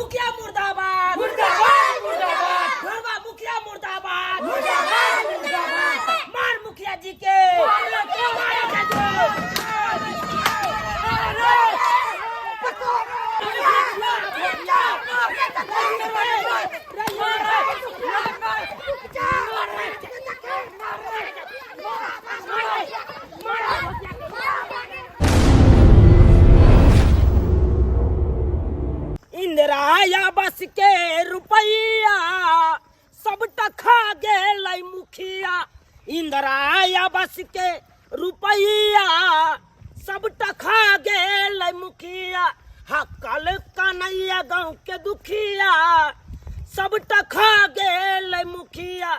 मुखिया मुर्दाबाद, मुर्दाबाद, मुर्दाबाद। घरवा मुखिया मुर्दाबाद, मुर्दाबाद, मुर्दाबाद। मार मुखिया जी के, मार के जो। इंदिरा आवास के रुपैया सबटा खा गेलै मुखिया। इंदिरा आवास के रुपैया सबटा खा गेलै मुखिया। हकल कन्हैया गाँव के दुखिया सबटा खा गेलै मुखिया।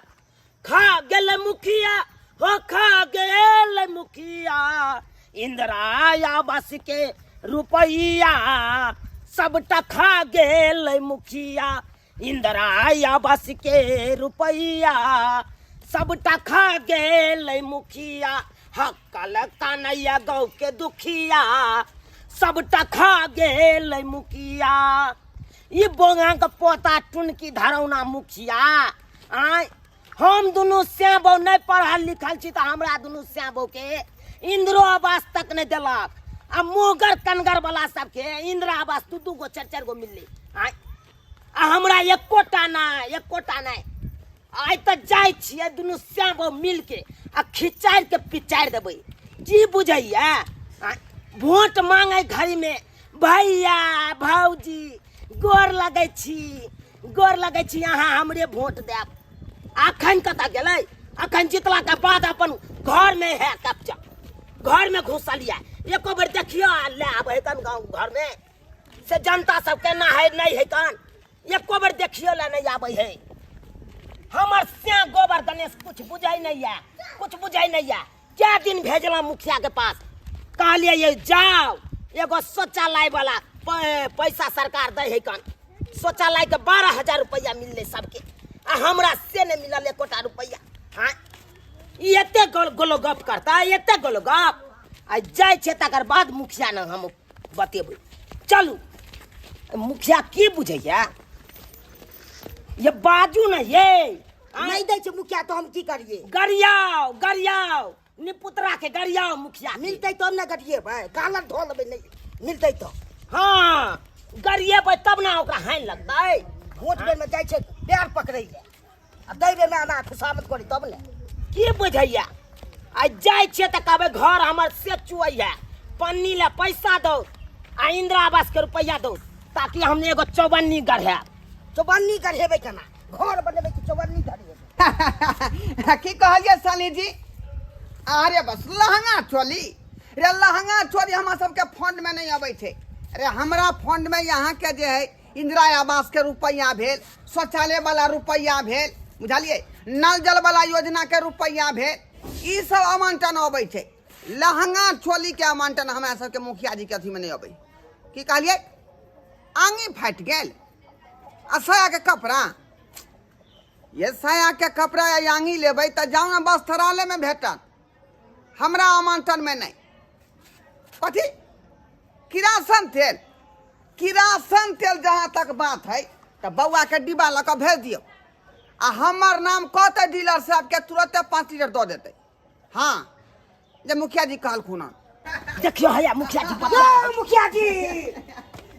खा गेलै मुखिया हो, खा गेलै मुखिया। इंदिरा आवास के रुपैया सबटा खा गेलै मुखिया। इंदिरा आवास के रुपैया सबटा खा गेलै मुखिया। हकल कन्हैया गौ के दुखिया सबटा खा गेलै मुखिया। ई बोंगा के पोता टुनकी धरौना मुखिया आय, हम दुनू श्याबो नहि पढ़ल लिखल छी तऽ हमरा दुनू श्याबो के इंदिरो आवास तक नहि देलक, आ मुहगर कनगर वाला सबके इंदिरा आवास दू दू गो चारि चारि गो मिललै आय, आ हमरा एकोटा नहि, एकोटा नहि। आइ तऽ जाइ छियै दुनू श्याबो मिलके आ खिचारि के पिचारि देबै। की बुझैया आँय, वोट मांगे घड़ी में भैया भौजी गोर लगै छी, गोर लगै छी, अहाँ हमरे वोट देब। अखन कतऽ गेलै? अखन जितला के बाद अपन घर में है कब्जा, घर में घुसल यऽ। एको बेर देखियो आ ले आबै है कन गाँव घर में से जनता सब केना है नहीं है कन, एको बेर देखियो ले नहीं आबै है। हमर श्या गोबर गणेश कुछ बुझै नहीं है, कुछ बुझै नहीं है। क्या दिन भेजला मुखिया के पास, कहलिए ये जाओ एगो शौचालय वाला पैसा सरकार दै है कन, शौचालय के 12,000 रुपया मिलले सबके, आ हमरा से नहीं मिलल एकोटा रुपया। हाँ, ई एते गोलो गप करता, एते गोलो गप। आ जाइ छै तकर बाद मुखिया ने हम बतेबै। चलू मुखिया की बुझैया ये बाजू ने ये नहीं दै छै मुखिया तो हम की करिए? गरियाओ गरियाओ निपुतरा के गरियाओ मुखिया के। मिलतै तब ने गरिएबै, कालर धो लेबै, नहीं मिलतै तो। हाँ गरिएबै तब ने ओकरा हानि लगतै। वोट बेर में जाइ छै पैर पकड़ै ले, आ दै बेर में आना खुशामद करी तब ने। की बुझैया? आ जाइ छियै तऽ कहबै घर हमर से चुअैया, पन्नी ले पैसा दौ आ इंदिरा आवास के रुपैआ दौ, ताकि हम एगो चौबन्नी गढ़ायब। चौबन्नी गढ़ेबै केना? घर बनेबै कि चौबन्नी गढ़ेबै? की कहलियै साली जी? अरे बस लहंगा चोली रे, लहंगा चोली हमरा सबके फंड में नहीं अबै छै रे। हमरा फंड में यहाँ के जे है इंदिरा आवास के रुपैआ भेल, शौचालय वाला रुपैआ भेल, बुझलियै, नल जल वाला योजना के रुपैआ भेल, ई सब आवंटन अबै छै। लहंगा चोली के आवंटन हमरा सबके मुखिया जी के अथी में नहीं अबै। की कहलियै? आंगी फाटि गेल आ साया के कपड़ा, ये साया के कपड़ा या आंगी लेबै तऽ जाउ ने वस्त्रालय में भेटत, हमरा आवंटन में नहीं। कथी किरासन तेल? किरासन तेल जहाँ तक बात है तऽ बौआ के डिब्बा लऽ कऽ भेज दियौ, आ हमर नाम कहतै डीलर साहब के, तुरते 5 लीटर दऽ देतै। हाँ जे मुखिया जी कहलखुन हन। देखियो हैया मुखिया जी बतिया यौ मुखिया जी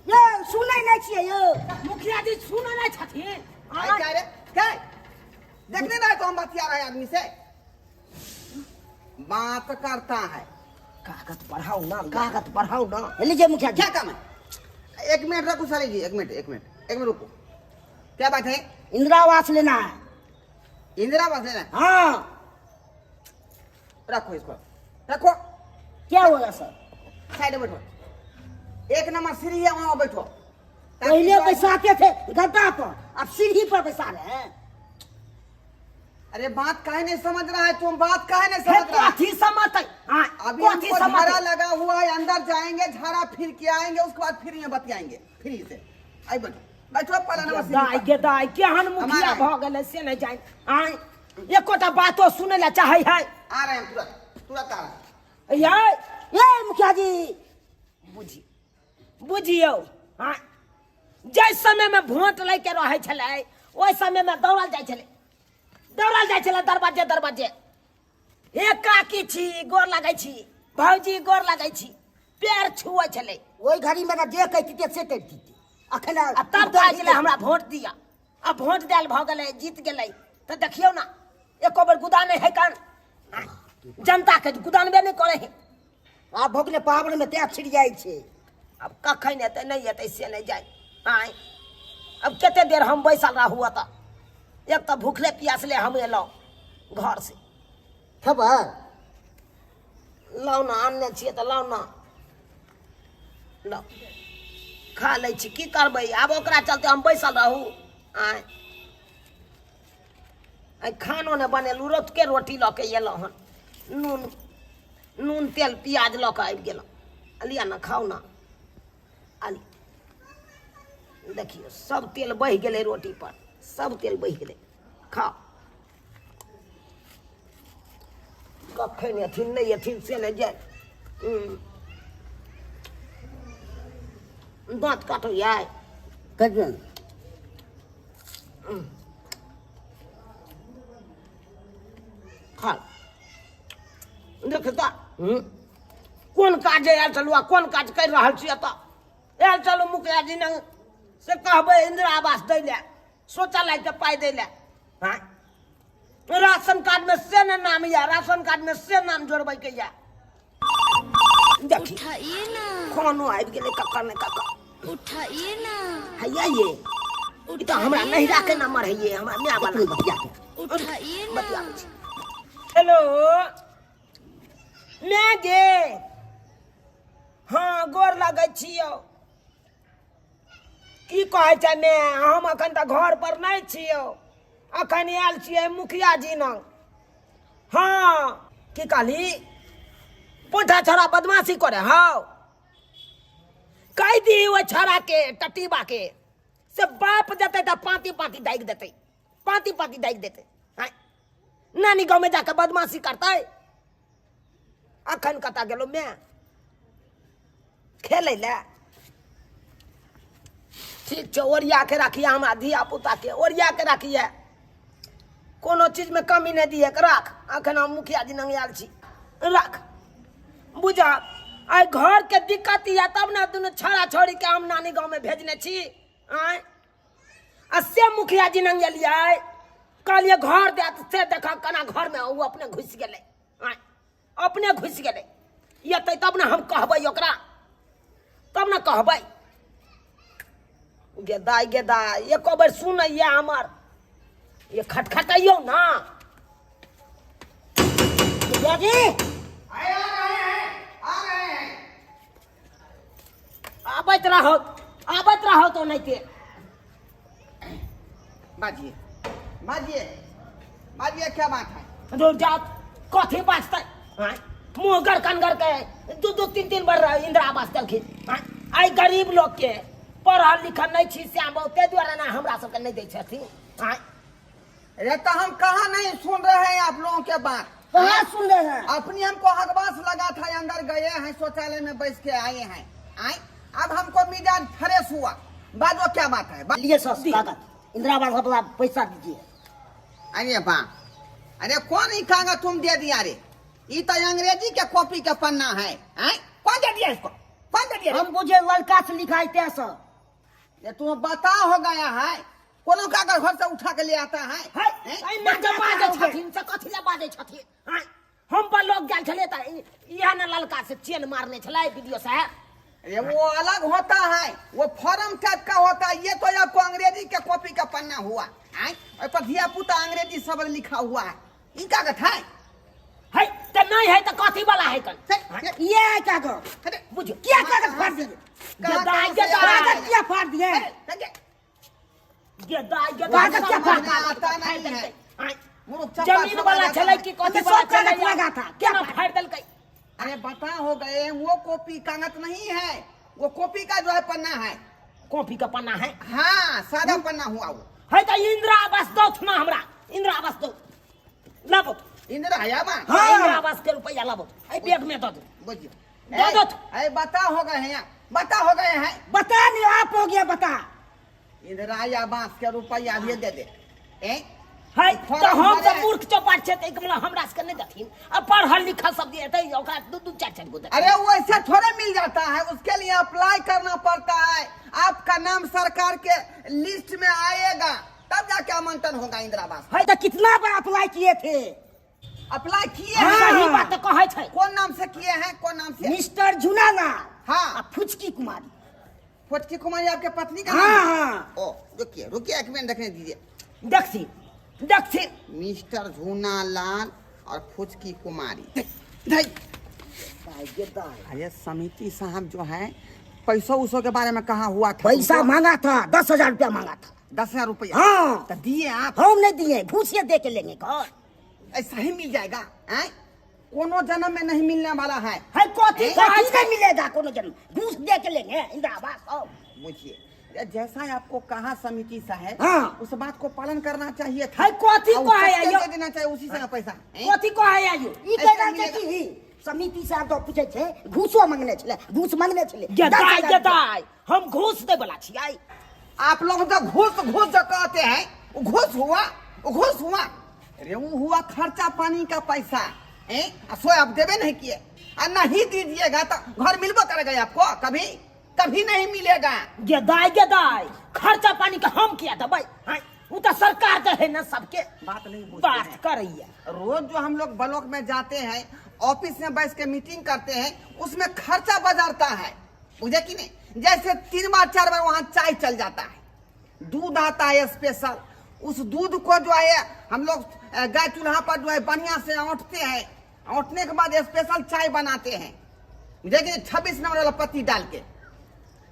यौ, सुनै नहि छियै यौ? मुखिया जी सुनै नहि छथिन। आइ क्या रे, क्या देखने रहे तो हम बतिया रहे आदमी से बात करता है। कागज पढ़ाओ ना, कागज पढ़ाओ ना। लीजिए मुखिया जी। क्या काम है? एक मिनट रुको साली जी, एक मिनट, एक मिनट, एक मिनट रुको। क्या बात है? इंदिरा आवास लेना है। इंदिरा आवास लेना है? हाँ। रखो इसको, रखो। क्या होगा सर? साइड में बैठो, एक नंबर सीढ़ी है वहाँ बैठो। पहले बैसाते थे गद्दा पर, अब सीढ़ी पर बैसा रहे हैं। अरे बात काहे नहीं समझ रहा है तुम, बात काहे नहीं समझ रहा है? कथी समझते? हाँ, अभी कथी हमको समझते? झाड़ा लगा हुआ है, अंदर जाएंगे झाड़ा फिर के आएंगे, उसके बाद फिर यहाँ बतियाएंगे फ्री से। आई बैठो, बैठो पहला नंबर सीढ़ी दाइ पर। गे दाइ, केहन मुखिया हमारा। भऽ गेलै से नहि जानि। आँय, एकोटा बातो सुनै लए चाहै है? आ रहे हैं तुरंत, तुरंत आ रहे हैं। यै ये मुखिया जी बुझी बुझियौ। हाँ जाहि समयमे वोट लैके रहै छलै ओहि समयमे दौड़ल जाइ छलै, दौड़ल जाइ छलै दरवाजे दरवाजे। हे काकी छी, गोर लगै छी, भौजी गोर लगै छी, पैर छुअै छलै। ओहि घड़ी में जे कहितियै से करितियै। अखन आ तब कहै छलै हमरा वोट दिअ। आ वोट देल भऽ गेलै, जीत गेलै, तऽ देखियौ ने एको बेर गुदा नहि है कान, जनताके गुदानबे नहि करै है। आब भऽ गेलै पाबनि में तैं छिड़ियाइ छै। आब कखन एतै नहि एतै से नहि जाय। आँय अब कते देर हम बैसल रहू एतऽ? एक तऽ भूखले प्यासले हम एलहुँ घर से। खबर लाउ ने, आनने छियै तऽ लाउ ने, लाउ खा लै छी। की करबै आब ओकरा चलते हम बैसल रहू? आँय आइ खानो नहि बनेलहुँ, रतुके रोटी लऽ के एलहुँ हन, नून नून तेल प्याज लऽ कऽ आबि गेलहुँ। लिअ ने, खाउ ने। आ देखियौ सब तेल बहि गेलै रोटी पर, सब तेल बहि गेलै। खाउ। कखन एथिन नहि एथिन से नहि जाय। दाँत काटैया। कहियौ। खा देख तऽ कोन काज आयल छलहुँ आ कोन काज करि रहल छी। एतऽ आयल छलहुँ मुखिया जी नग से कहबै इंदिरा आवास दै लए, शौचालयके पाइ दै लए। आँय राशन कार्डमे से ने नाम यऽ, राशन कार्डमे से नाम जोड़बैके यऽ। देखी उठाइए ना। खानो आबि गेलै कक्का ने कक्का। उठाइए ना। हैया ये ई तऽ हमरा नहिरा के नंबर है, ये हमरा माय वाला। बतिया के उठाइए ना। बतियाबै छी। हेलो माय गे, हाँ गोर लगै छियौ। की कहै छै माय, हम अखन तऽ घर पर नहि छियौ, अखन आयल छियै मुखिया जी नग। हाँ की कहली? पोठा छोड़ा बदमाशी करे हौ, कहि दी ओहि छोड़ा के टटीबा के से बाप देतै तऽ पाँति पाँति दागि देतै, पाँति पाँति दागि देतै। आँय नानी गाँवमे जाके बदमाशी करतै। अखन कतऽ गेलौ माय खेलै लए? ठीक छै, ओरिया के राखिए हमरा धिया पुता के, ओरिया के राखिए, कोनो चीजमे कमी नहि दिए के राख। अखन हम मुखिया जी लग आयल छी, राख। बुझा आइ घर के दिक्कत यऽ तब ने दुनू छौड़ा छौड़ी के हम नानी गाँव में भेजने छी। आँय आ से मुखिया जी लग गेलियै, कहलियै घर देत, से देख केना घर में ओ अपने घुसि गेलै। आँय अपने घुसि गेलै। एतै तब ने हम कहबै ओकरा, तब ने कहबै। गे दाइ गे दाइ, एको बेर सुनैया हमर? ये खटखटैयौ ना। भैया जी अरे आ रहे हैं, आ रहे हैं। आबैत रहो, आबैत रहो तो नहीं। बाजिए बाजिए बाजिए, क्या बात है? रुक जाओ, कथी बाजतै? आँय मुँह गर कनगर के दू दू तीन तीन बेर इंदिरा आवास देलखिन। आँय आइ गरीब लोक के पढ़ल लिखल नहि छी श्याम बाबू, ताहि दुआरे ने हमरा सबके नहि दै छथिन। आँय अरे तो हम कहा नहीं सुन रहे हैं आप लोगों के बात? कहाँ सुन रहे हैं? अपनी हमको हकबास लगा था, अंदर गए हैं, शौचालय में बैठ के आए हैं। आए अब हमको मिजाज फ्रेश हुआ। बाजो, क्या बात है? लिए सर कागज, इंदिरा आवास वाला पैसा दीजिए। अरे बा, अरे कौन ही कागज तुम दे दिया रे? ये तो अंग्रेजी के कॉपी के पन्ना है। आए कौन दे दिया इसको, कौन दे दिया रे? हम बुझे लड़का से लिखा है सर। ये तुम बता हो गया है, कोनो कागज घर से उठा के ले आता है? है एहिमे जे बाजै छथिन से कथी लए बाजै छथिन? आँय हम पर लोग गेल छलै तऽ इएह ने ललका से चेन मारने छलै वीडियो साहब। ये वो अलग होता है, वो फॉर्म टाइप का होता है। ये तो आपको अंग्रेजी के कॉपी का पन्ना हुआ। आए ओहि पर धिया पुता अंग्रेजी शब्द लिखा हुआ है। ई कागज है? है तऽ नहि है तऽ कथी वाला है कन? ये है कागज। अरे बुझियौ क्या कागज फाड़ दिए? कहाँ गेदाइ कहाँ से गेदाइ आया? कागज क्या फाड़ दिए? अरे, गेदाइ गेदाइ कागज सब क्या फाड़ कागज आता फाड़ि नहीं देलकै। है। आँय मुर्ख चप्पा जमीन सब वाला आता छलै है। कि कथी सब वाला कागज छलै? लगा था, क्या केना फाड़ि देलकै? अरे बता हो गए, वो कॉपी कागज नहीं है, वो कॉपी का जो है पन्ना है। कॉपी के पन्ना है? हाँ, सादा पन्ना हुआ वो। है तऽ इंदिरा आवास दौथ ना, हमरा इंदिरा आवास दौ, लाबो। इंदिरा हया बा। हाँ इंदिरा आवास के रुपया लाबो, एहि बैग में दऽ दू। बुझियो दऽ दौथ। अरे बता हो गए हैं, बता हो गए हैं। बता नहीं आप हो गया बता। इंदिरा आवास के रुपया भी दे दे ए है फॉर्म तऽ हम भरे सब है। मूर्ख चौपाट छै तऽ मतलब हमरा सबके नहि देथिन आ पढ़ल लिखल सब जे हेतै ओकरा दू दू चारि चारि गो देथिन। अरे वो ऐसे थोड़े मिल जाता है, उसके लिए अप्लाई करना पड़ता है। आपका नाम सरकार के लिस्ट में आएगा तब जाके आवंटन होगा इंदिरा आवास। है तो कितना बार अप्लाई किए थे? अप्लाई किए हाँ, हैं। सही बात तऽ कहै छै। कौन नाम से किए हैं, कौन नाम से? मिस्टर झुनालाल। हाँ। आ फुचकी कुमारी। फुचकी कुमारी आपके पत्नी का हाँ, नाम है? हाँ। ओ रुकिए रुकिए, एक मिनट देखने दीजिए। देखथिन देखथिन। मिस्टर झूनालाल और फुचकी कुमारी। धै। अरे समिति साहब जो है पैसों उसो के बारे में कहा हुआ था? पैसा उनको? मांगा था, 10,000 रुपया मांगा था। 10,000 रुपया? हाँ। तो दिए आप? हम नहीं दिए, घूस ये दे के लेंगे घर। ऐसा ही मिल जाएगा हैं? कोनो जन्म में नहीं मिलने वाला है। है कथी ए? कहै कथी छै? नहीं मिलेगा कोनो जन्म, घूस दे के लेंगे इंदिरा आवास। आओ। बुझिए, जैसा आपको कहा समिति साहब, हाँ। उस बात को पालन करना चाहिए था। है कथी और कहै सबके आयो? दे देना चाहिए उसी समय पैसा। हैं? कथी कहै आयो? ई ऐसा केना छै मिलेगा। कि समिति साहब तो पूछे छै, घूसो मांगने छले, घूस मांगने छले। गेदाय, 10,000 रुपया। गेदाय, हम घूस दै वाला छियै। आप लोग तो घूस घूस जो कहते हैं, वो घूस हुआ, वो घूस हुआ। अरे वो हुआ खर्चा पानी का पैसा। हैं? आ सो आप देवे नहीं किए, आ नहीं दीजिएगा तो घर मिलबो करेगा आपको? कभी कभी नहीं मिलेगा। गेदाय गेदाय, खर्चा पानी के हम किया देबै? हैं? उ तऽ सरकार दे है ना सबके। बात नहीं बुझते बात हैं। करैया। रोज जो हम लोग ब्लॉक में जाते हैं, ऑफिस में बैठ के मीटिंग करते हैं, उसमें खर्चा बाजारता है, बुझे कि नहीं? जैसे 3 बार 4 बार वहाँ चाय चल जाता है, दूध आता है स्पेशल, उस दूध को जो है हम लोग गाय चूल्हा पर जो है बढ़िया से औंटते हैं, औंटने के बाद स्पेशल चाय बनाते हैं, बुझे कि नहीं? 26 नंबर वाला पत्ती डाल के।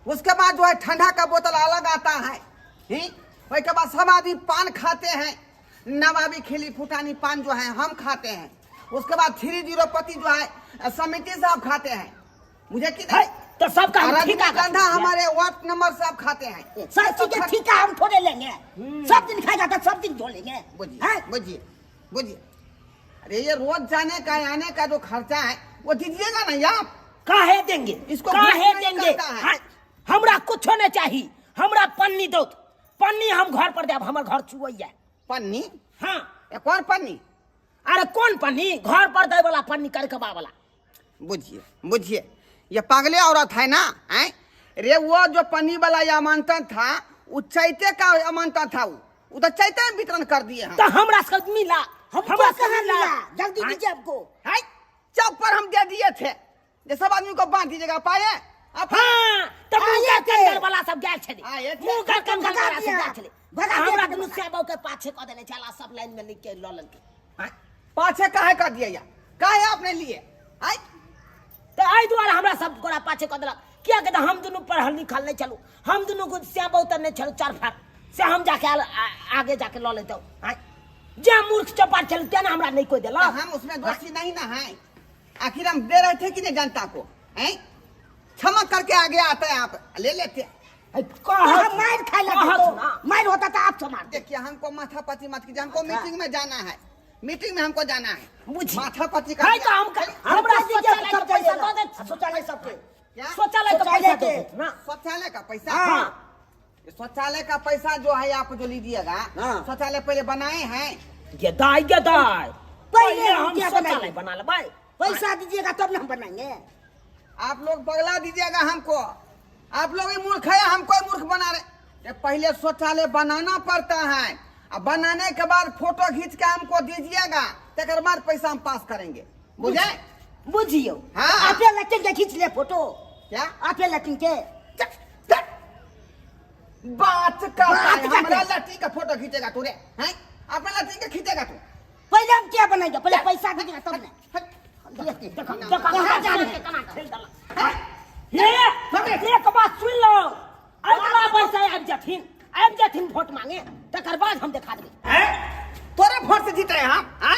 उसके बाद जो है ठंडा का बोतल अलग आता है, ही? उसके बाद सब आदमी पान खाते हैं, नवाबी खिली फुटानी पान जो है हम खाते हैं। उसके बाद 3-0 पत्ती जो है समिति साहब खाते हैं, मुझे कि नहीं? है, तो सबका हम और ठीका रजनीगंधा हमारे वार्ड नंबर साहब खाते हैं। सब चीज के ठीका हम थोड़े लेंगे, सब दिन खाएगा तो सब दिन धो लेंगे। बुझिए, हैं? बुझिए, बुझिए। अरे ये रोज जाने का आने का जो खर्चा है वो दीजिएगा ना आप। काहे देंगे? इसको काहे घूस नहीं देंगे? करता है। हाँ, हमरा कुछो नहीं चाहिए, हमरा पन्नी दो, पन्नी हम घर पर देब, हमर घर चुवैया। पन्नी? हाँ। ये कौन पन्नी? अरे कौन पन्नी, घर पर दे वाला पन्नी, करकबा वाला। बुझिए बुझिए, ये पागले औरत है ना, हैं? रे वो जो पन्नी वाला ये आवंटन था, वो चैते का आवंटन था, वो तो चैते में वितरण कर दिए हम। तो हमरा सब मिला, हमको हमरा सब कहाँ मिला? मिला? जल्दी हाँ? दीजिए हमको। है चौक पर हम दे दिए थे, ये सब आदमी को बांट दीजिएगा पाए। आप हाँ, तो आए मुँह थे। कंगल वाला सब गेल छलै। आए थे। मुँह का कंगल भगा वाला सब दिया। गेल छलै। भगा दिया हमरा कंगल दुनू वाला। श्यामो के पाछे कऽ देने छला, सब लाइन में लिख के लऽ लेलकै। हाँ? पाछे काहे कर दिया या? काहे आपने लिए? आय? तऽ एहि दुआरे हमरा सब गोरा पाछे कऽ देलक, कियाकि तऽ हम दुनू पढ़ल लिखल नहि छलहुँ, हम दुनू को श्यामो तऽ नहि छलहुँ चार फार से हम जाके आगे जाके लऽ लेतहुँ। आय? जे मूर्ख चौपाट छल तेना हमरा नहि कोइ देलक। तो हम उसमें दोषी नहीं ना है, आखिर हम दे रहे थे कि नहीं जनता को? हैं? क्षमा करके आगे आते हैं आप, ले लेते हैं। कहत हम मार खाए लगे कहत तो। ना। मार होता था आप मार। देखिए हमको माथा पची मत कीजिए, हमको मीटिंग में जाना है, मीटिंग में हमको जाना है। बुझी। माथा पची कर है तो हम हमरा दीजिए, शौचालय सब के पैसा जाइएगा। दऽ देत। शौचालय सबके। क्या? शौचालय के शौचालय पैसा के। दऽ देत ना। शौचालय का पैसा? हाँ। शौचालय का पैसा जो है आप जो लीजिएगा, हाँ। शौचालय पहले बनाए हैं। गेदाय गेदाय, पहले पहले हम हम क्या शौचालय बनाएंगे? बना लेबै। पैसा दीजिएगा तब ना हम बनाएंगे। आप लोग बगला दीजिएगा हमको, आप लोग ही मूर्ख है, हमको ही मूर्ख बना रहे। ये पहले शौचालय बनाना पड़ता है, अब बनाने के बाद फोटो खींच के हमको दीजिएगा, तकर बाद पैसा हम पास करेंगे, बुझे? बुझियो। हाँ। आपे लटिन के खींच ले फोटो। क्या? आपे लटिन के। चक, चक। बात कर बात रहा है, करते। हमारा लट्ठी का फोटो खींचेगा तू रे, हैं? अपना लट्ठी का खींचेगा तू। पहले हम क्या बनाएंगे? पहले पैसा दीजिएगा तब ना। हट। देखो, देखो, कहाँ जा रहे हैं? केना ठेल देलक। हे, एक बात सुन लो, अगला वर्ष आबि जाथिन, आबि जाथिन वोट मांगे, तकर बाद हम देखा देबै। हैं? तोरे वोट से जीते हैं हम, हैं?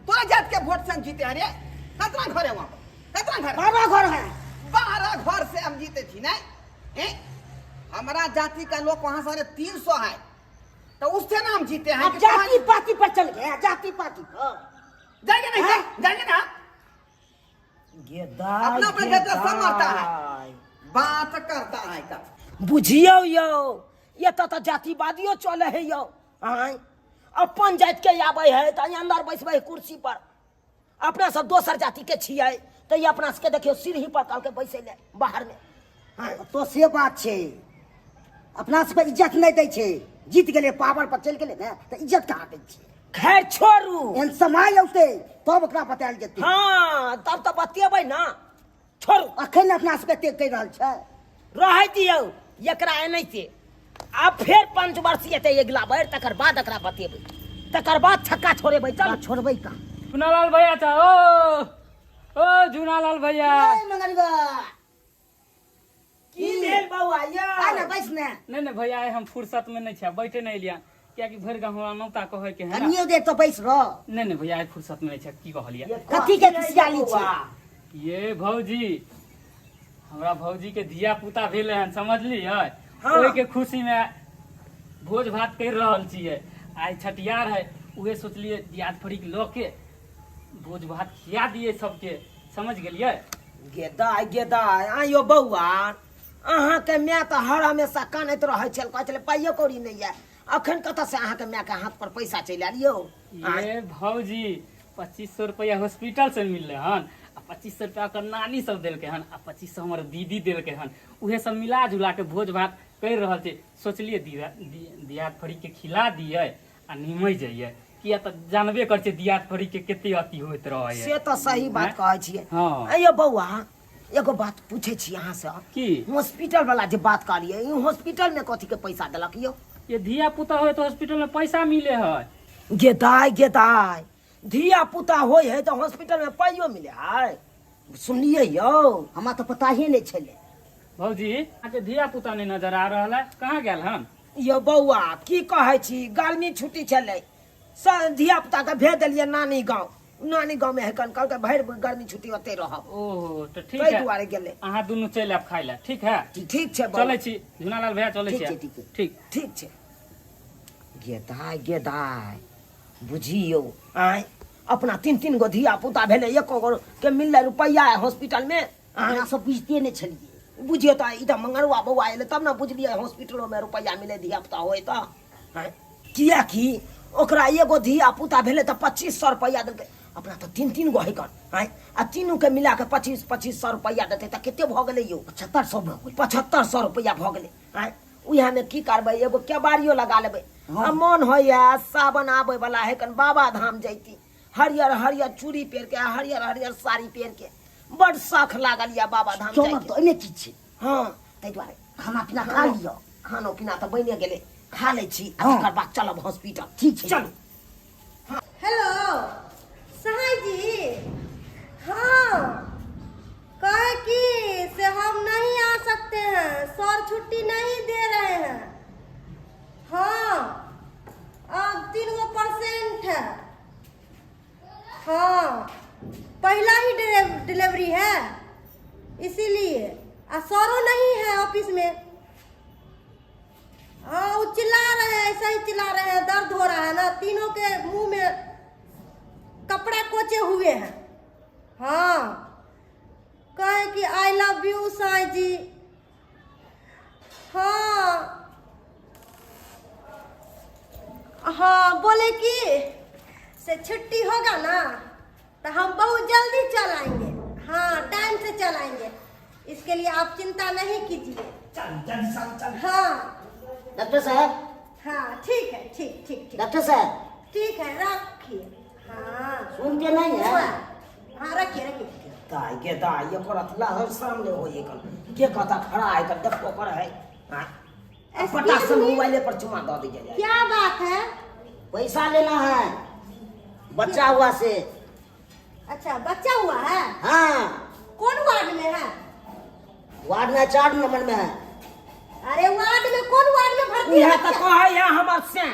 तोरे जात के वोट से हम जीते हैं रे। कितना घर है वहाँ पर? कितना घर है? 12 घर है। 12 घर से हम जीते थी ना। हैं? हमारा जाति का लोग वहाँ सारे 300 है, तो उससे ना हम जीते हैं अब कि जाति तुम्हारी- पाति पर चल गया, जाति पाति पर। जाएंगे नहीं, हैं? जाएंगे ना। गेदाय, अपना अपना जाति सब मरता है। गेदाय। बात करता है का। बुझियौ यौ, एतऽ तऽ जातिवादियो चलै है यौ। आँय, अपन जातिके आबै है तऽ अन्दर बैसबै है कुर्सी पर, अपना सब दोसर जातिके छियै तऽ ई अपना सबके देखियौ सीढ़ी पर कहलकै बैसै लए बाहरमे। आँय, तो से बात छै, अपना सबके इज्जत नहि दै छै। जीत गेलै पावर पर चलि गेलै ने तऽ इज्जत कहाँ दै छै। खैर छोड़ू, एहन समय औतै तब ओकरा बतायल जेतै। हाँ, तब तऽ बतेबै ने। छोड़ू, अखन अपना सबके एते कहि रहल छै। रहै दियौ एकरा एनाहिते। आब फेर पंचवर्षीय एतै अगिला बेर, तकर बाद एकरा बतेबै, तकर बाद छक्का छोड़ेबै। चल छोड़बै कहाँ। झुनालाल भैया चा, ओ ओ झुनालाल भैया। ए, मंगलबा। की भेल बौआ यौ? आ ने बैस ने। नहीं नहीं भैया, आइ हम फुर्सत में नहीं छियै, बैठे नहीं एलियै कियाकि भरि गाँव हमरा नौता कहै के है ना। कनियो देर तो बैस रह। नहीं नहीं भैया, आइ फुर्सत में नहीं छियै, की कहलियै? कथी के खुशियाली छै? ये भौजी, हमरा भौजी के धिया पुता भेलै हन, समझलियै? हाँ। ओहि के खुशी में भोज भात कर रहल छियै। आइ छठियार है, उहे सोचलियै दियाद फरीक लऽ के भोज भात खिया दियै सबके, समझ गेलियै? गेदाय गेदाय, आइयो बौआ, अहाँके माय तऽ हर हमेशा कानैत रहै छल, कहै छलै पाइयो कौड़ी नहि यऽ, अखन कतऽसँ अहाँके मायके हाथ पर पैसा चलि आयल यौ? ये भौजी, 2500 रुपया हॉस्पिटल से मिललै हन, आ 2500 रुपया ओकर नानी सब देलकै हन, आ 2500 हमर दीदी देलकै हन, उहे सब मिला जुला के भोज भात करि रहल छै। सोचलियै दियाद फरीक के खिला दियै आ निमहि जइयै, किया तऽ जानबे करै छियै दियाद फरीक के कते अथी होइत रहै। से तऽ सही बात कहै छियै। हाँ। अइयो बौआ, एगो बात पूछै छी अहाँसँ। की? हॉस्पिटल वाला जे बात कहलियै, ई हॉस्पिटल में कथी के पैसा देलक यौ? ये धिया पुता होय तऽ हॉस्पिटल में पैसा मिले है। गेदाय गेदाय, धिया पुता होय है तऽ हॉस्पिटल में पाइयो मिले है? सुनलियै यौ? हमरा तऽ पता ही नहि छलै। भौजी, अहाँके धिया पुता नहि नजर आ रहल है, कहाँ गेल हन? यौ बौआ, की कहै छी, गर्मी छुट्टी छलै, धिया पुता के भेज देलियै नानी गाँव। नानी गाँव में है कन, कहलकै भरि गर्मी छुट्टी ओतै रहब। ओहो, तऽ ठीक ताहि है, दुआरे गेलै। अहाँ दुनू चलि आयब खाय लए, ठीक है? ठीक छै बौआ। चलै छी झुनालाल भैया, चलै ठीक छी। छै, ठीक छै। ठीक ठीक छै। गेदाय गेदाय, बुझियौ, आँय, अपना तीन तीन गो धिया पुता भेलै, एको गो के मिललै रुपैआ हॉस्पिटल में? अहाँ सब बुझिते नहि छलियै। बुझियौ तऽ ई तऽ मंगरुआ बौआ एलै तब ने बुझलियै हॉस्पिटलो में रुपैआ मिलै धिया पुता होय तऽ। आँय, किएकि ओकरा एगो धिया पुता भेलै तऽ 2500 रुपैआ देलकै, अपना तऽ तीन तीन गो है कन। आँय, आ तीनूके मिला कऽ 2500 रुपैआ देतै तऽ कते भऽ गेलै यौ? 7500 भऽ गेलै। 7500 रुपैआ भऽ गेलै। आँय, उएहमे की करबै, एगो केबाड़ियो लगा लेबै। आ मन होइए सावन आबै वाला है कन बाबा धाम जैती, हरियर हरियर चूड़ी पहिर के, हरियर हरियर साड़ी पहिर के, बड शौख लागल यऽ बाबा धाम चलऽ जाइके। तऽ ओहिमे की छै? हाँ। ताहि दुआरे खाना पीना खा लिअ। खानो पीना तऽ बनिए गेलै, खा लै छी आ हाँ। तकर बाद चलब हॉस्पिटल। ठीक छै। चलू। हेलो सहाय जी, हाँ कहे कि से हम नहीं आ सकते हैं, सर छुट्टी नहीं दे रहे हैं। हाँ, अब 3 गो परसेंट है। हाँ, पहला ही डिलीवरी है इसीलिए, आ सरो नहीं है ऑफिस में। हाँ, वो चिल्ला रहे हैं, ऐसा ही चिल्ला रहे हैं, दर्द हो रहा है ना, तीनों के मुंह में कपड़ा कोचे हुए हैं। हाँ, कहे कि I love you Sai जी। हाँ हाँ, बोले कि से छुट्टी होगा ना तो हम बहुत जल्दी चल आएंगे। हाँ, टाइम से चल आएंगे, इसके लिए आप चिंता नहीं कीजिए। चल जल्दी चल चल। हाँ डॉक्टर साहब। हाँ ठीक है, ठीक ठीक ठीक। डॉक्टर साहब। ठीक है, रखिए। हाँ सुनते नहीं है। हाँ रखिए रखिए। दाई के दाई, एकर अतला हर सामने हो एकर के कथा खड़ा है, एकर देखबो कर है। हाँ, Excuse पटाख से me? मोबाइले पर चुमा दऽ दी जाए। क्या बात है? पैसा लेना है बच्चा हुआ से। अच्छा, बच्चा हुआ है? हाँ। कौन वार्ड में है? वार्ड में 4 नंबर में है। अरे वार्ड में कौन वार्ड में भर्ती है उएह तऽ बच्चा? कहै है हमर से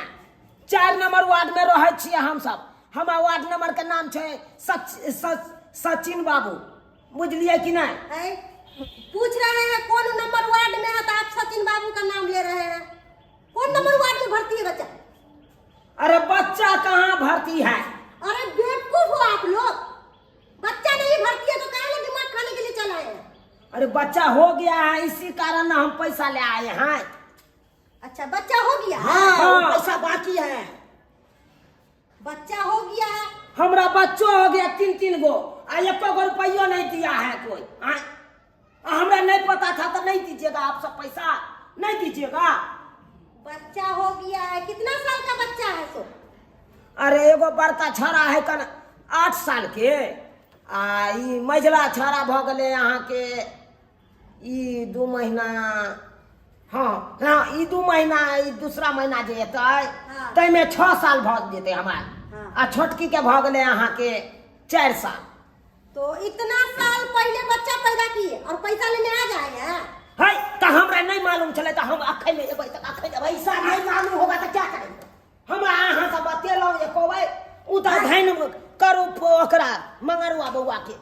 4 नंबर वार्ड में रहै छियै हमसब। हमर वार्ड नंबर के नाम छै सचिन बाबू, बुझलियै कि नहि? है? पूछ रहे हैं कौन नंबर वार्ड में है तो आप सचिन बाबू का नाम ले रहे हैं। कौन नंबर वार्ड में भर्ती है बच्चा? अरे बच्चा कहाँ भर्ती है? अरे बेवकूफ हो आप लोग, बच्चा नहीं भर्ती है तो काहे दिमाग खाने के लिए चला आए हैं? अरे बच्चा हो गया है, इसी कारण ना हम पैसा ले आए हैं। अच्छा बच्चा हो गया है? हाँ, वो हाँ। पैसा बाकी है। बच्चा हो गया है। हमरा बच्चो हो गया तीन तीन गो आ एको गो रुपयो नहीं दिया है कोई। आय, आ हमरा नहीं पता था तो नहीं दीजिएगा आप सब पैसा नहीं दीजिएगा। बच्चा हो गया है, कितना साल का बच्चा है सो? अरे एगो बड़का छौड़ा है कन 8 साल के आ ई मझला छौड़ा भऽ गेलै अहाँके ई 2 महीना। हाँ हाँ ई 2 महीना ई दूसरा महीना जे एतै हाँ। ताहिमे 6 साल भऽ जेतै हमरा। हाँ। आ छोटकी के भऽ गेलै अहाँके 4 साल। तो इतना साल पहले बच्चा पैदा किए और पैसा लेने आ जाएगा? है तो हमरा नहीं मालूम छलै तऽ हम अखन एबै तऽ अखन एबै। पैसा नहीं मालूम होगा तो क्या करेंगे? हमरा अहाँ सब बतेलहुँ एको बेर ओ तऽ धनि करू ओकरा मंगरुआ बौआ के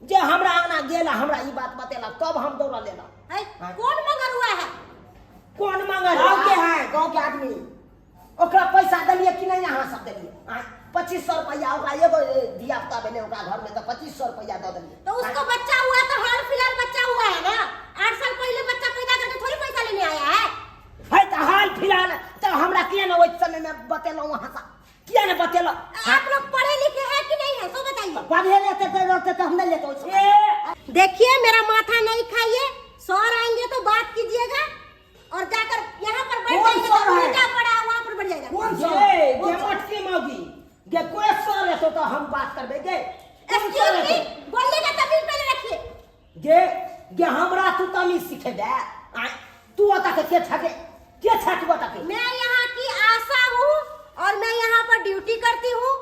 जे हमरा आना गेल हमरा ई बात बतेलक तब हम दौड़ल एलहुँ। है, कौन मंगरुआ है? कौन मंगरुआ? गाँव के है, गाँव के आदमी। ओकरा पैसा देलियै कि नहीं अहाँ सब देलियै? आँय, 2500 रुपया ओकरा एगो धिया पुता भेलै ओकरा घर में तऽ 2500 रुपया दऽ देलियै। तो उसको बच्चा हुआ तो हाल फिलहाल बच्चा हुआ है ना, 8 साल पहले बच्चा पैदा करके थोड़ी पैसा लेने आया है। है तऽ हाल फिलहाल तऽ हमरा किया ने ओहि समय में बतेलहुँ अहाँ सब, किया ने बतेलहुँ? आप लोग पढ़े लिखे हैं कि नहीं है सो बताइए। पढ़े लेते तो रहते तो हम नहीं लेते ओहि समय। ए, देखिए मेरा माथा नहीं खाइए, सर आएंगे तो बात कीजिएगा और जाकर यहाँ पर बैठ कौन जाइएगा, सर है? उल्टा पड़ा है, वहाँ पर बैठ जाएगा। कौन सर? गे, गे मोटकी मौगी, गे कोई सर है तो हम बात करबे गे। कौन सर एक्सक्यूज है मी, तो? बोलिएगा तमीज पहले रखिए। गे, गे हमरा तू तमीज सिखे दे। आय, तू ओता के के छके, के छक ओता के? मैं यहाँ की आशा हूँ और मैं यहाँ पर ड्यूटी करती हूँ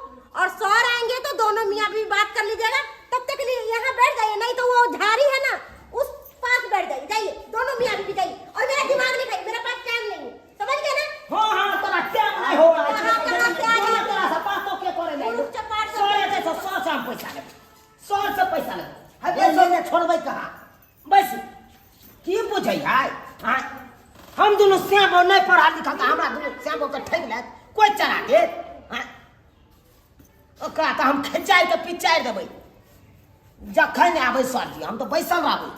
और सर आएंगे तो दोनों मियाँ भी बात कर लीजिएगा, तब तक के लिए यहाँ बैठ जाइए, नहीं तो वो झाड़ी है ना उस पास बैठ जाइए, जाइए दोनों मियाँ बीवी जाइए। और मेरा दिमाग नहीं खाइए, मेरा पास टाइम नहीं है, समझ गए ना? हाँ हाँ तोरा टाइम नहीं हो रहा है। कहाँ कहाँ से आ तोरा जाते तोरा से बातो के करे नहीं। पुरुष चपाट सब सर एतै से सर से हम पैसा लेबै, सर से पैसा लेबै। है, पैसा ने छोड़बै कहाँ? बस की बुझै है? हाँ, हम दुनू श्याम नहीं पढ़ा लिखा तऽ हमरा दुनू श्याम के ठकि लेत, कोई चढ़ा देत। हाँ, ओकरा तऽ हम खिंचाइ के पिचारि देबै। जखन आबै सरजी हम तऽ बैसल रहबै,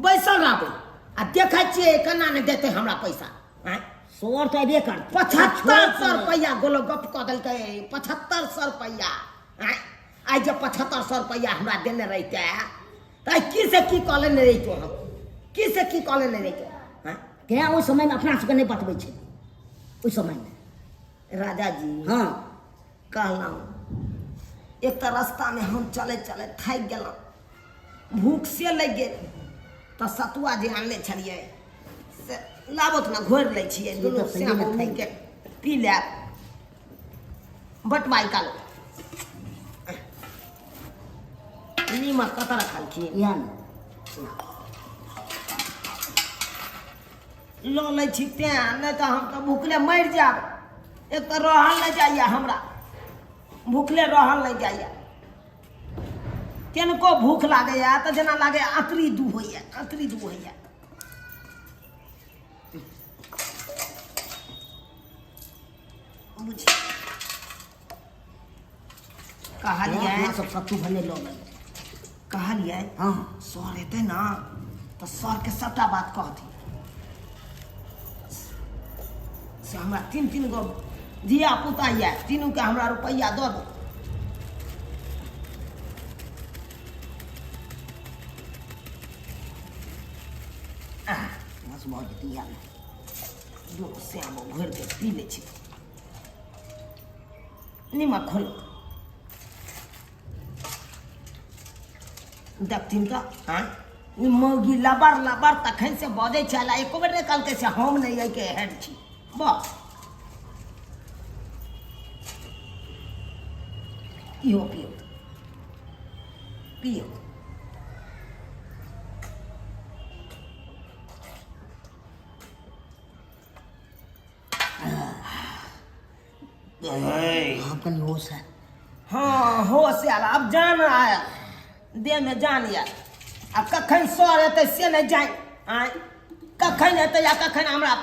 बैसल रहबै आ देखै छियै केना नहि देतै हमरा पैसा। आँय? सर तऽ अयबे करतै। 7500 रुपैआ गोलो गप कऽ देलकै, 7500 रुपैआ। आँय? आइ जे 7500 रुपैआ हमरा देने रहितै तऽ आइ की से की कऽ लेने रहितहुँ हम, की से की कऽ लेने रहितहुँ। आँय? तेँ ओहि समयमे अपना सबके नहि बतबै छै ओहि समयमे। राजा जी, हाँ। कहलहुँ एक तऽ रास्तामे हम चलैत चलैत थाकि गेलहुँ, भूख से लागि गेल, तऽ सतुआ जे आनने छलियै से लाबत ने घोरि लै छियै, से दुनू तऽ सही श्याम मे थाकि मिलके पी लेब। बटवाइ काल नीमक कतऽ रखलखिन? इएह ने। लऽ लै छी तेँ, नहि तऽ हम तऽ भूखले मरि जायब। एक तऽ रहल नहि जाइए हमरा, भूखले रहल नहि जाइए। किनको भूख लागैए तऽ जेना लागैए अतरी दू होइए, अतरी दू होइए। बुझि कहलियै अपना सब सत्तू भने लऽ लेबै। कहलियै हाँ। सर एतै ने तऽ सरके सबटा बात कहथिन से हमरा तीन तीन गो धिया पुता यऽ, तीनूके हमरा रुपैआ दऽ दू। बस भऽ जेतै इएह ने। दुनू श्याम घोरि के पी लै छी। नीमक खोल देखथिन तऽ आँय ई मौगी लबर लबर तखन से बजै छल, एको बेर नहि कहलकै से हम नहि एहिके हेड छी। बस इहो पियौ पियौ। आब कनि होश है। हाँ होश आयल, आब जान आयल, देह में जान आयल। आब कखन सर एतै से नहि जानि, आँय कखन एतै आ कखन हमरा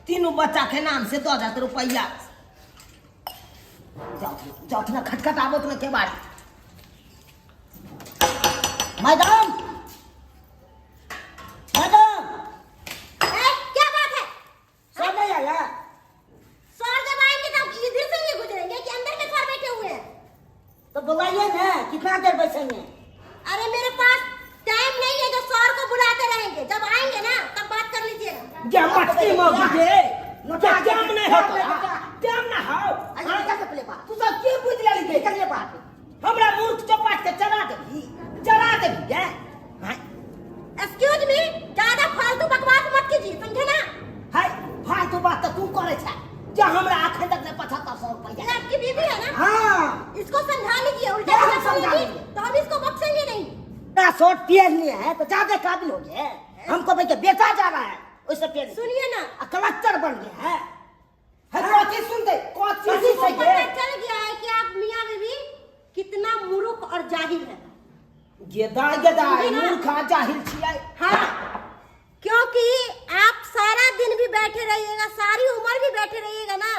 तीनू बच्चाके नाम से दऽ देत रुपैआ। जाउथ जाउथ ने, खटखटाबोत ने केबाड़ी। Madam, madam. ए, क्या बात है? बात तऽ तू करै छै जे हमरा अखन तक नहि 7500 रुपया। ये आपकी बीवी है ना? हाँ। इसको समझा लीजिए, उल्टा क्या सीधा समझा बोलेगी लीजिए? तो हम इसको बख्शेंगे नहीं। ना शॉर्ट पेड़ लिए है तो ज्यादा काबिल हो गए हमको। भाई के बेटा जा रहा है उससे पेड़। सुनिए ना। आ कलेक्टर बन गया है। है कौची सुनते कौची किसी को से पता ये चल गया है कि आप मियाँ बीवी कितना मूर्ख और जाहिल है। गेदा गेदा। समझी ना? मूर्ख आ जाहिल छियै। हाँ, क्योंकि आप सारा दिन भी बैठे रहिएगा, सारी उम्र भी बैठे रहिएगा ना,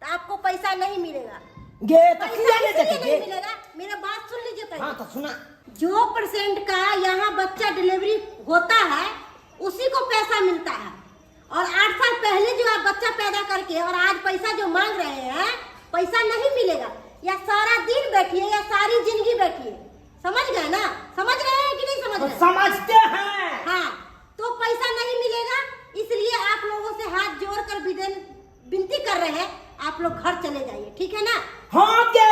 तो आपको पैसा नहीं मिलेगा। गे तऽ पैसा किया नहि इसलिए देतै नहीं गे? मिलेगा, मेरा बात सुन लीजिए पहले। हाँ, तऽ सुना। जो परसेंट का यहाँ बच्चा डिलीवरी होता है उसी को पैसा मिलता है, और 8 साल पहले जो आप बच्चा पैदा करके और आज पैसा जो मांग रहे हैं, पैसा नहीं मिलेगा। या सारा दिन बैठिए या सारी जिंदगी बैठिए, समझ गए ना? समझ रहे हैं कि नहीं समझ तो रहे? समझते हैं। हाँ, तो पैसा नहीं मिलेगा, इसलिए आप लोगों से हाथ जोड़कर विनती कर रहे हैं, आप लोग घर चले जाइए, ठीक है ना? हाँ गे,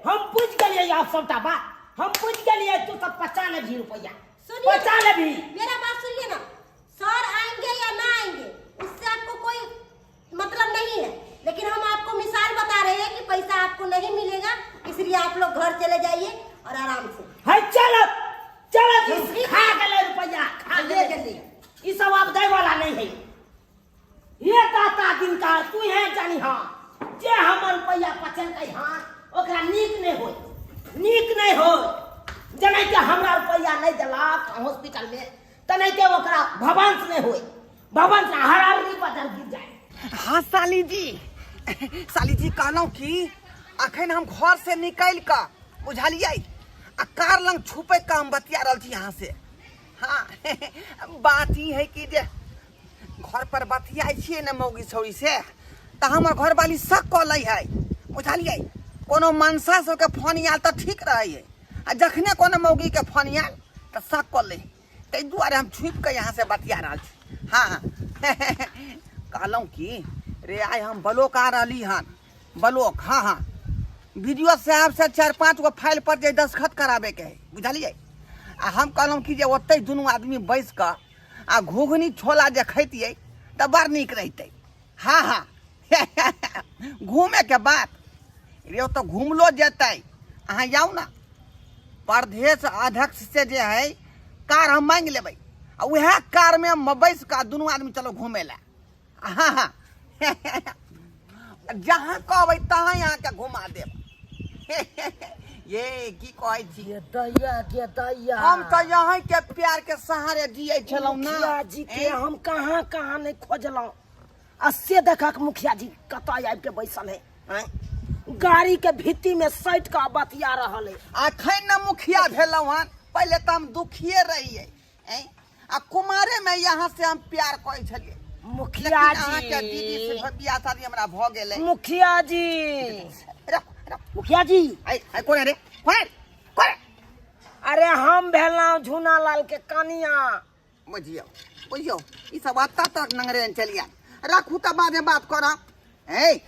हम बुझ गेलियै। आब सबटा बात हम बुझ गेलियै। तू सब पचा लेबही रुपैआ। सुनिए। पचा लेबही। मेरा बात सुनिए ना, सर आएंगे या ना आएंगे उससे आपको कोई मतलब नहीं है, लेकिन हम आपको मिसाल बता रहे हैं कि पैसा आपको नहीं मिलेगा, इसलिए आप लोग घर चले जाइए और आराम से। है चलत चलत, ई खा गेलै रुपैआ, खा ले गेलै। गेलियै। ई सब आब दै वाला नहीं है। ये दाता दिनकार तू है जानी। हाँ, जे हमर रुपैआ पचलकै हँ ओकरा नीक नहीं होय, नीक नहीं होय। जेनाकि हमरा रुपैआ नहीं देलक हॉस्पिटल में, तेनाहिते ओकरा भवंश नहीं होय, भवंश हरारी बदल गिर जाए। हाँ साली जी, साली जी, कहलहुँ कि अखन हम घर से निकलि कऽ बुझलियै आ कार लग छुपै कऽ हम बतिया रहल छी यहाँ से। हाँ, बात ई है कि जे घर पर बतियाइ छियै ने मौगी छौरी से, तऽ हमर घरवाली शक कऽ लै है, बुझलियै? कोनो मनसा सबके फोन आयल तऽ ठीक रहै है, आ जखने कोनो मौगीके फोन आयल तऽ शक कऽ लै। ताहि दुआरे हम छुपि कऽ यहाँ से बतिया रहल छी। हाँ, कहलहुँ कि रे आइ हम ब्लॉक आ रहली हन, ब्लॉक। हाँ हाँ, बीडीओ साहब से चारि पाँच गो फाइल पर जे दस्तखत कराबैके है, बुझलियै? आ हम कहलहुँ कि जे ओतहि दुनू आदमी बैस कऽ आ घुघनी छोला जे खैतियै तऽ बड़ नीक रहितै। हाँ हाँ, घूमेके बात रे, ओतऽ घुमलो जेतै। अहाँ जाउ ने, प्रदेश अध्यक्ष से जे है कार हम मांगि लेबै, आ उएह कारमे हम बैस कऽ दुनू आदमी चलो घूमे लए। हाँ हाँ, जहाँ कहबै तहाँ अहाँके घुमा देब। ये की कहै छी? गे दैया, गे दैया। हम तऽ यहीं के प्यार के सहारे जियै छलहुँ ना। मुखिया जी के हम कहाँ कहाँ नहीं खोजलहुँ, आ से देखक मुखिया जी कतऽ आबि के बैसल है। आँय? गाड़ी के भित्ति में सटि कऽ बतिया रहल है। अखन न मुखिया भेलहुँ हन, पहिले तऽ हम दुखिए रहियै। आ कुमारे में यहाँ से हम प्यार करै छलियै। मुखिया लेकिन अहाँके दीदी जी से बियाह शादी हमरा भऽ गेलै। मुखिया जी। रख रख। मुखिया जी। ऐ ऐ, कोन है रे? कोन है? कोन है? अरे, हम भेलहुँ झूना लाल के कनिया। बुझियौ बुझियौ, ई सब अत्ता तक नंगरे चलिया। रखू तऽ बाद में बात करब। ए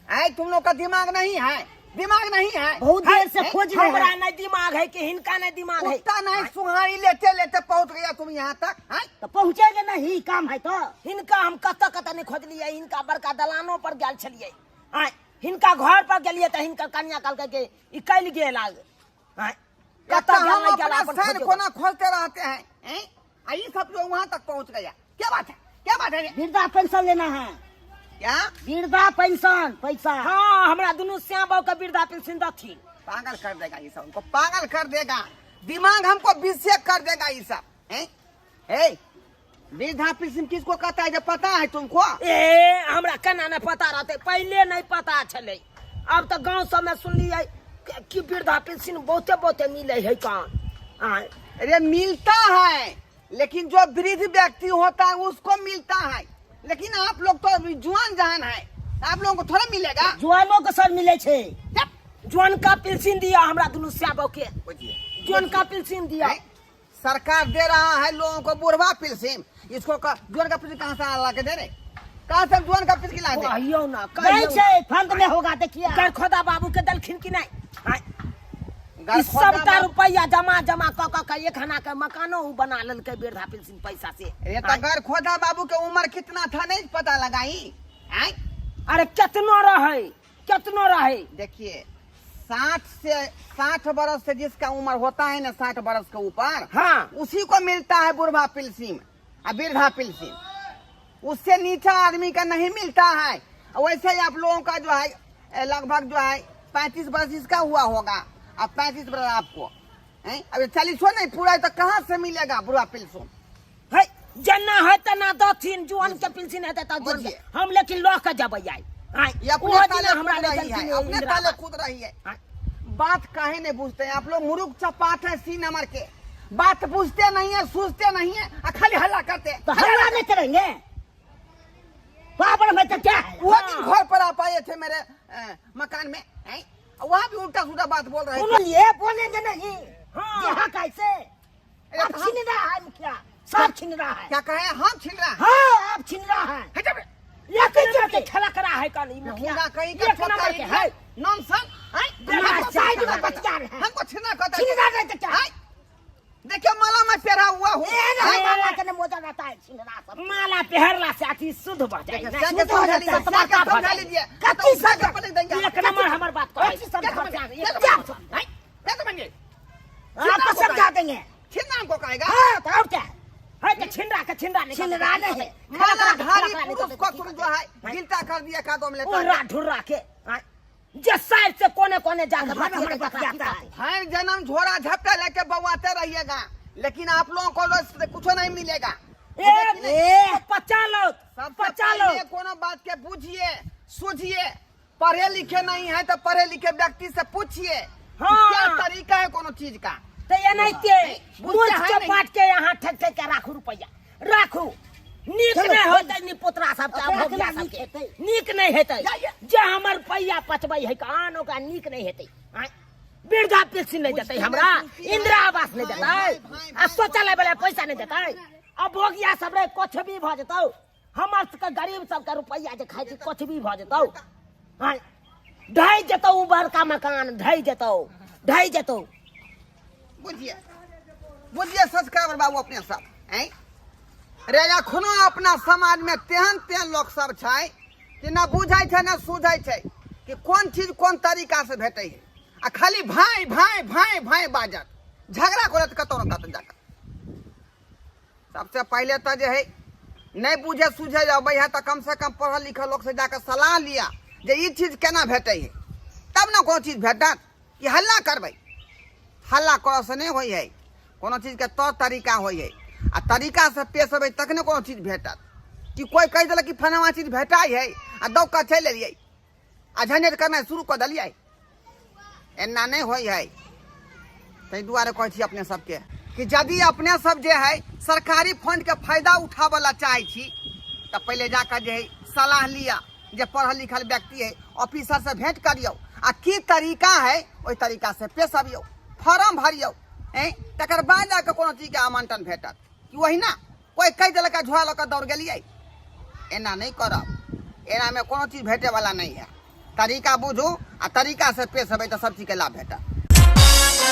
ऐ, तुम लोग का दिमाग नहीं है, दिमाग नहीं है। बहुत देर से खोज रहे हमरा हैं। नहीं दिमाग है कि हिनका नहीं दिमाग है? कुत्ता नहीं सुहारी लेते लेते पहुंच गया तुम यहाँ तक, हैं? तो पहुंचेगा नहीं, काम है तो। हिनका हम कतऽ कतऽ नहि खोजलियै। हिनका बड़का दलानो पर गेल छलियै। आँय, हिनका घर पर गेलियै तऽ हिनकर कनिया कहलकै कि ई कैल गेल आग। आँय, कतऽ तो गेल हम नहि गेल अपना अपन सैन खोजियौ। कोना खोजते रहते हैं, हैं? आ ये सब जो वहाँ तक पहुँच गया, क्या बात है, क्या बात है रे? वृद्धा पेंशन लेना है। क्या? वृद्धा पेंशन पैसा। हाँ, हमरा दुनू श्याम बाबू के वृद्धा पेंशन दथिन। पागल कर देगा ये सब, हमको पागल कर देगा, दिमाग हमको विषय कर देगा ये सब, हैं? ए, वृद्धा पेंशन किसको कहता है, जब पता है तुमको? ए, हमरा केना नहि पता रहतै? पहिले नहि पता छलै, आब तऽ गाँव सबमे सुनलियै कि वृद्धा पेंशन बहुते बहुते मिलै है कान। आँय? अरे, मिलता है, लेकिन जो वृद्ध व्यक्ति होता है उसको मिलता है, लेकिन आप लोग तो अभी जुआन जहान है, आप लोगों को थोड़ा मिलेगा। जुआनो के सर मिले छै। जुअनका पेंशन दिया हमरा दुनू श्याम के। बुझिए। जुअनका पेंशन दिया। हैं? सरकार दे रहा है लोगों को बुढ़वा पेंशन, इसको जुआन का पेंशन कहाँ से ला के दे रहे? कहाँ से हम जुआन का पेंशन ला दे? कहियौ ना। नहीं कहियौ। छै, फंड में होगा, देखिए। खोदा बाबू के देलखिन कि नहि? आँय? ई सबटा रुपैया जमा जमा कऽ कऽ के एक आना के मकानो उ बना लेलकै वृद्धा पेंशन पैसा से। ये तो गरखोदा बाबू के उम्र कितना था नहीं पता लगाई आय? अरे केतनो रहे, केतनो रहे। देखिए 60 बरस से जिसका उम्र होता है ना, 60 बरस के ऊपर, हाँ। उसी को मिलता है बुढ़वा पिलसिम और वृद्धा पिलसिम, उससे नीचा आदमी का नहीं मिलता है। वैसे ही आप लोगों का जो है लगभग जो है 35 बरस इसका हुआ होगा, अब 35 बरस आपको हैं? अब 40 नहीं पूरा है तो कहाँ से मिलेगा बुढ़वा पिलसिम? है जना है तना दथिन जुआन के पिलसिन है ता जुआन के। हम लेकिन लऽ के जबै आइ। आइ, ये अपने ओहो ताले दिना हमरा कूद ले रही है, गेलखिन अपने इंदिरा ताले आवास। कूद रही है। आइ। बात काहे नहीं पूछते हैं आप लोग? मुरुख चपाट है सी नंबर के, बात पूछते नहीं है, सोचते नहीं है, आ खाली हल्ला करते हैं। तो हल्ला नहीं करेंगे, पापड़ में तो क्या है? वो दिन घर पर आप आए थे मेरे मकान में, हैं? वहाँ भी उल्टा सीधा बात बोल रहे थे। बोलिए, बोलेंगे नहीं। हाँ। ये हक ऐसे। अरे आप हम- छीन रहा है मुखिया, सब छीन रहा है। क्या कहे? हम छीन रहा है? हाँ, आप छीन रहा है। हट जा। ये के खेला करा है कन ई मुखिया। हुंडा कहीं का एक छोटा नंबर के है। नॉनसेंस, हैं? हमारे हमको साइड में छीनना बच्चा रहे हैं। हमको छीनना कहता है। छीन रहा है तो क्या? हैं? देखियो माला में पेरा हुआ हूँ। ए, ना, माला के ना मोजा रहता है, छीन रहा सब। माला पेहरला से अति शुद्ध भऽ जाइ देखियो, ने। सर के शुद्ध हो समझा जाता लीजिए, है, सर के सतमाता समझा भऽ जाइ। लीजिए। कत्ती तो उठा के सब- पटक देंगे। एक नंबर हमर बात कहै। कत्ती सब क्या समझा समझा? लीजिए। क्या क्या समझा? समझा? हैं? क्या समझे? आपको समझा देंगे। छीनना हमको कहेगा। हाँ, तो और क्या? है तो छिनरा के छिनरा नहीं छिनरा नहीं है। माला धारी पुरुष को तुम जो है गिलता कर दिया कादों में लेता उर्रा है। ढुर्रा के, हाँ? जे साइड से कोने कोने जाकर हम बतिया हमर के बतियाता है। हर जन्म झोरा झपटा लेके बवाते रहिएगा, लेकिन आप लोगों को तो इससे कुछ नहीं मिलेगा। ए, पचा लो, सबसे पचा लो। पहले कोनो बात के बुझिए सूझिए, पढ़े लिखे नहीं है तो पढ़े लिखे व्यक्ति से पूछिए हाँ। क्या तरीका है कोनो चीज का। तो एनाहिते बुझते मुझ है के नहीं। पाट के यहाँ ठेक ठेक के राखू रुपया राखू। नीक चलो, नहीं होतै नी पुतरा सबके, ओकरा भोगिया केना नीक सबके। हेतै? नीक नहीं हेतै। जा, जा। जे हमर रुपया पचबै है आन ओकरा नीक नहीं हेतै। आँय, वृद्धा पेंशन नहीं देतै हमरा, इंदिरा आवास नहीं देतै, भाई, भाई, आ शौचालय वाला पैसा नहीं देतै। आ भोगिया सब रे कुछ भी भऽ जेतौ, हमर सबके गरीब सबके रुपया जे खाइ छी कुछ भी भऽ जेतौ। आँय, ढहि जेतौ उ बड़का मकान, ढहि जेतौ, ढहि जेतौ। बुझिए बुझिए संस्कार बाबू अपने सब हैं रे, एखनो अपना समाज में तेहन तेहन लोक सब छै कि ना बुझै छै ना सुझै छै कि कोन चीज कोन तरीका से भेटै है, आ खाली भाई भाई भाई भाई बाजत, झगड़ा करत कतौ न कतौ जाकर। सबसे पहले तो जे है नहीं बुझे सुझे अबै है तो कम से कम पढ़ल लिखल लोक से जाकर सलाह लिया जे ई चीज केना भेटै है, तब ने कोनो चीज भेटत। कि हल्ला करबै, हल्ला करऽ से नहि होइ है, कोनो चीजके तौर तरीका होइ है, आ तरीका से पेश अबै तखने कोनो चीज भेटत। कि कोइ कहि देलक कि फलाना चीज भेटाइ है आ दौड़ कऽ चलि एलियै आ झंझट करनाइ शुरू कऽ देलियै, एना नहि होइ है। ताहि दुआरे कहै छी अपने सबके कि यदि अपने सब जे है सरकारी फंडके फायदा उठाबऽ ला चाहै छी तऽ पहिले जाकऽ जे है सलाह लिअ, जे पढ़ल लिखल व्यक्ति है ऑफिसर से भेंट करियौ आ की तरीका है ओहि तरीका से पेश अबियौ, फॉर्म भरियौ, हैं, तकर बाद जाकऽ कोनो चीजके आवंटन भेटत। कि वही ना कोइ कहि देलक आ झोरा लऽ कऽ दौड़ गेलियै, एना नहि करब, एनामे कोनो चीज भेटैवला नहि है। तरीका बुझू आ तरीका से पेश अबै तऽ सब चीजके लाभ भेटत।